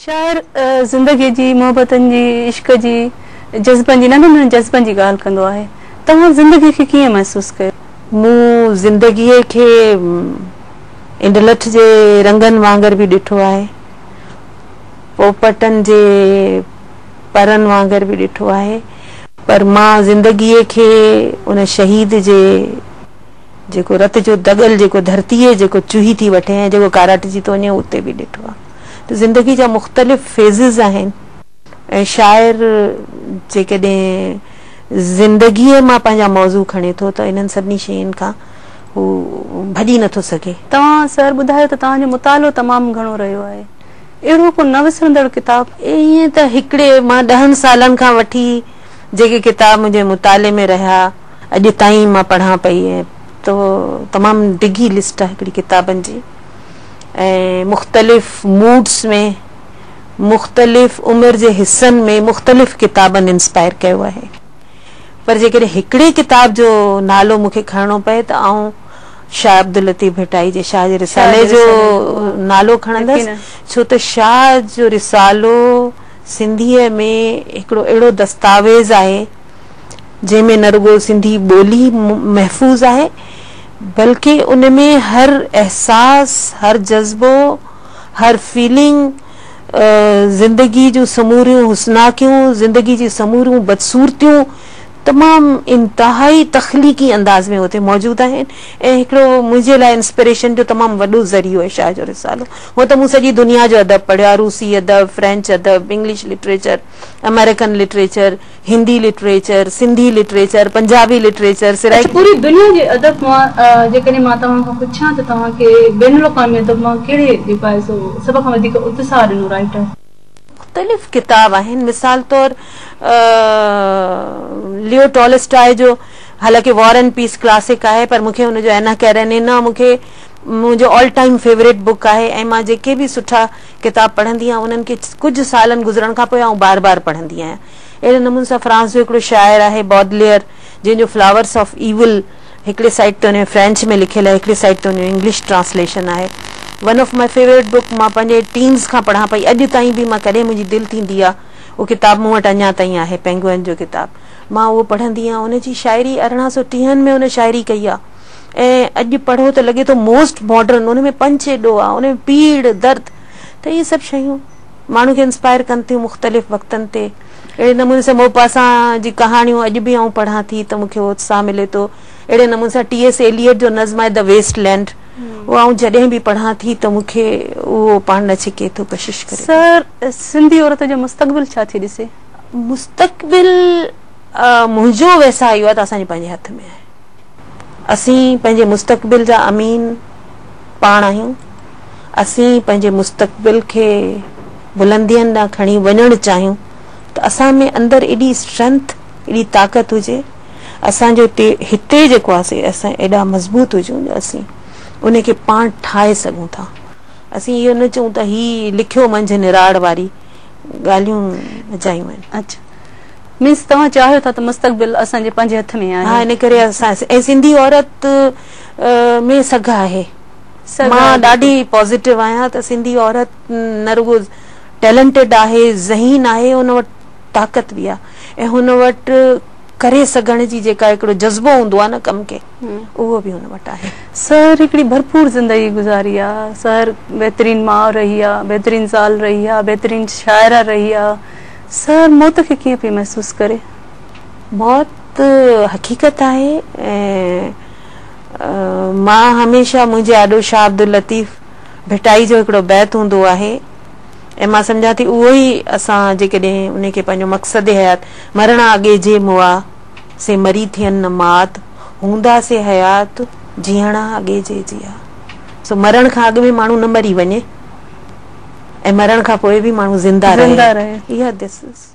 شاعر زندگيء جي، محبتن جي، عشق جي، جذبن جي، ننڍن ننڍن جذبن جي ڳالهه ڪندو آهي. توهان زندگيء کي ڪيئن محسوس ڪيو؟ مون زندگيء کي انڊلٺ جي رنگن وانگر به ڏٺو آهي، پوپٽن جي پرن وانگر به ڏٺو آهي، پر مان زندگيء کي ان شهيد جي جيڪو رت جو دڳل جيڪو ڌرتيء جيڪو چوهي ٿي وٺي ۽ جيڪو ڪاراٽجي ٿو وڃي اتي به ڏٺو آهي ته زندگي جا مختلف فيزز آهن ۽ شاعر جيڪڏهن زندگيء مان پنهنجا موضوع کڻي ٿو ته انهن سڀني شين کان هو ڀڄي نٿو سگهي. توهان سر ٻڌايو ته توهان جو مطالعو تمام گهڻو رهيو آهي. اهڙو ڪو نه وسرندڙ ڪتاب؟ ائين ته هڪڙي مان ڏهن سالن کان وٺي جيڪي ڪتاب منهنجي مطالعي ۾ رهيا اڄ تائين مان پڙهان پئي ۽ ته تمام ڊگهي لسٽ آهي هڪڙي ڪتابن جي ۽ مختلف موڊس ۾ مختلف عمر جي حصن ۾ مختلف ڪتابن انسپائر ڪيو آهي پر جيڪڏهن هڪڙي ڪتاب جو نالو مون کي کڻڻو پئي ته آئون شاهه عبداللطيف ڀٽائي جي شاهه جي رسالي جو نالو کڻندس ڇو ته شاهه جو رسالو سنڌيء ۾ هڪڙو اهڙو دستاويز آهي جنهن ۾ نه رڳو سنڌي ٻولي محفوظ آهي بلڪه ان ۾ هر احساس، هر جذبو، هر فيلنگ، زندگي جون سموريون حسناڪيون، زندگي جي سموريون بدصورتيون تمام انتهائي تخليقي انداز ۾ اتي موجود آهن ۽ هڪڙو منهنجي لاء انسپريشن جو تمام وڏو ذريعو آهي شاهه جو رسالو. هونء ته مون سڄي دنيا جو ادب پڙهيو آهي، روسي ادب، فرينچ ادب، English literature, American literature, Hindi literature, Sindhi literature, Punjabi literature, Saraiki. اڇا پوري دنيا جي ادب مان جيڪڏهن مان توهان کان پڇان ته توهان کي بين الاقوامي ادب مان ڪهڙي جيڪو آهي سو سڀ کان وڌيڪ اتساهه ڏنو رائيٽر؟ مختلف ڪتاب آهن مثال طور ليو ٽالسٽاء جو حالانڪه وار اينڊ پيس ڪلاسڪ آهي پر مون کي ان جو اينا ڪيرينينا مون کي منهنجو آل ٽائيم فيوريٽ بڪ آهي ۽ مان جيڪي به سٺا ڪتاب پڙهندي آهيان انهن کي ڪجهه سالن گذرڻ کان پوء آئون بار بار پڙهندي آهيان. اهڙي نموني سان فرانس جو هڪڙو شاعر آهي بودليئر جنهن جو فلاورس آف ايول هڪڙي سائيڊ تي ان جو فرينچ ۾ لکيل آهي هڪڙي سائيڊ تي ان جو انگلش ٽرانسليشن آهي. One of my favourite book مان پنهنجي ٽينز کان پڙهان پئي اڄ تائين به مان ڪڏهن منهنجي دل ٿيندي آهي اهو ڪتاب مون وٽ اڃا تائين آهي پينگوئن جو ڪتاب مان اهو پڙهندي آهيان ان جي شاعري 1830 ۾ ان شاعري ڪئي آهي ۽ اڄ پڙهو ته لڳي ٿو موسٽ ماڊرن ان ۾ پنچ ايڏو آ ان ۾ پيڙ درد ته اهي سڀ شيون ماڻهو کي انسپائر ڪن ٿيون مختلف وقتن تي اهڙي نموني سان موپاسان جي ڪهاڻيون اڄ به آئون پڙهان ٿي ته مون کي اتساهه ملي ٿو اهڙي نموني سان ٽي ايس ايليٽ جو نظم آهي The Waste Land اهو آئون جڏهن به پڙهان ٿي ته مون کي اهو پاڻ نه ڇڪي ٿو ڪشش ڪري ٿو. سر سنڌي عورت جو مستقبل ڇا ٿي ڏسي؟ مستقبل منهنجو ويساهه اهو آهي ته اسان جي پنهنجي هٿ ۾ آهي. اسين پنهنجي مستقبل جا امين پاڻ آهيون. اسين پنهنجي مستقبل کي بلندين ڏانهن کڻي وڃڻ چاهيون ته اسان ۾ اندر ايڏي اسٽرينٿ، ايڏي طاقت هجي، اسان جو هتي جيڪو آهي سي اسين ايڏا مضبوط هجون جو اسين ان کي پاڻ ٺاهي سگهون ٿا. اسين اهو نه چئون ته هي لکيو منجهه نراڙ واري ڳالهيون اجايون آهن. اڇا. مينس توهان چاهيو ٿا ته مستقبل اسان جي پنهنجي هٿ ۾ آهي. ها ان ڪري اسان ۽ سنڌي عورت ۾ سگهه آهي. مان ڏاڍي پازيٽو آهيان ته سنڌي عورت نه رڳو ٽيلنٽيڊ آهي، ذهين آهي، ان وٽ طاقت به آهي ۽ هن وٽ ڪري سگهڻ جي جيڪا هڪڙو جذبو هوندو آهي نه ڪم کي اهو به هن وٽ آهي. سحر هڪڙي ڀرپور زندگي گذاري آ. سحر بهترين ماء رهي آ، بهترين زال رهي آ، بهترين شاعره رهي آ. سحر موت کي ڪيئن پئي محسوس ڪري؟ موت حقيقت آهي ۽ مان هميشه منهنجي آڏو شاهه عبداللطيف ڀٽائي جو هڪڙو بيت هوندو آهي ۽ مان سمجهان ٿي اهو ئي اسان جيڪڏهن ان کي پنهنجو مقصد حيات مرڻا اڳي جي مئا سي مري ٿين نه مات هوندا سي حيات جيئڻا اڳي جي جيئا سو مرڻ کان اڳ ۾ ماڻهو نه مري وڃي. ۽ مرڻ کان پوء به ماڻهو زنده رهي. اها this is.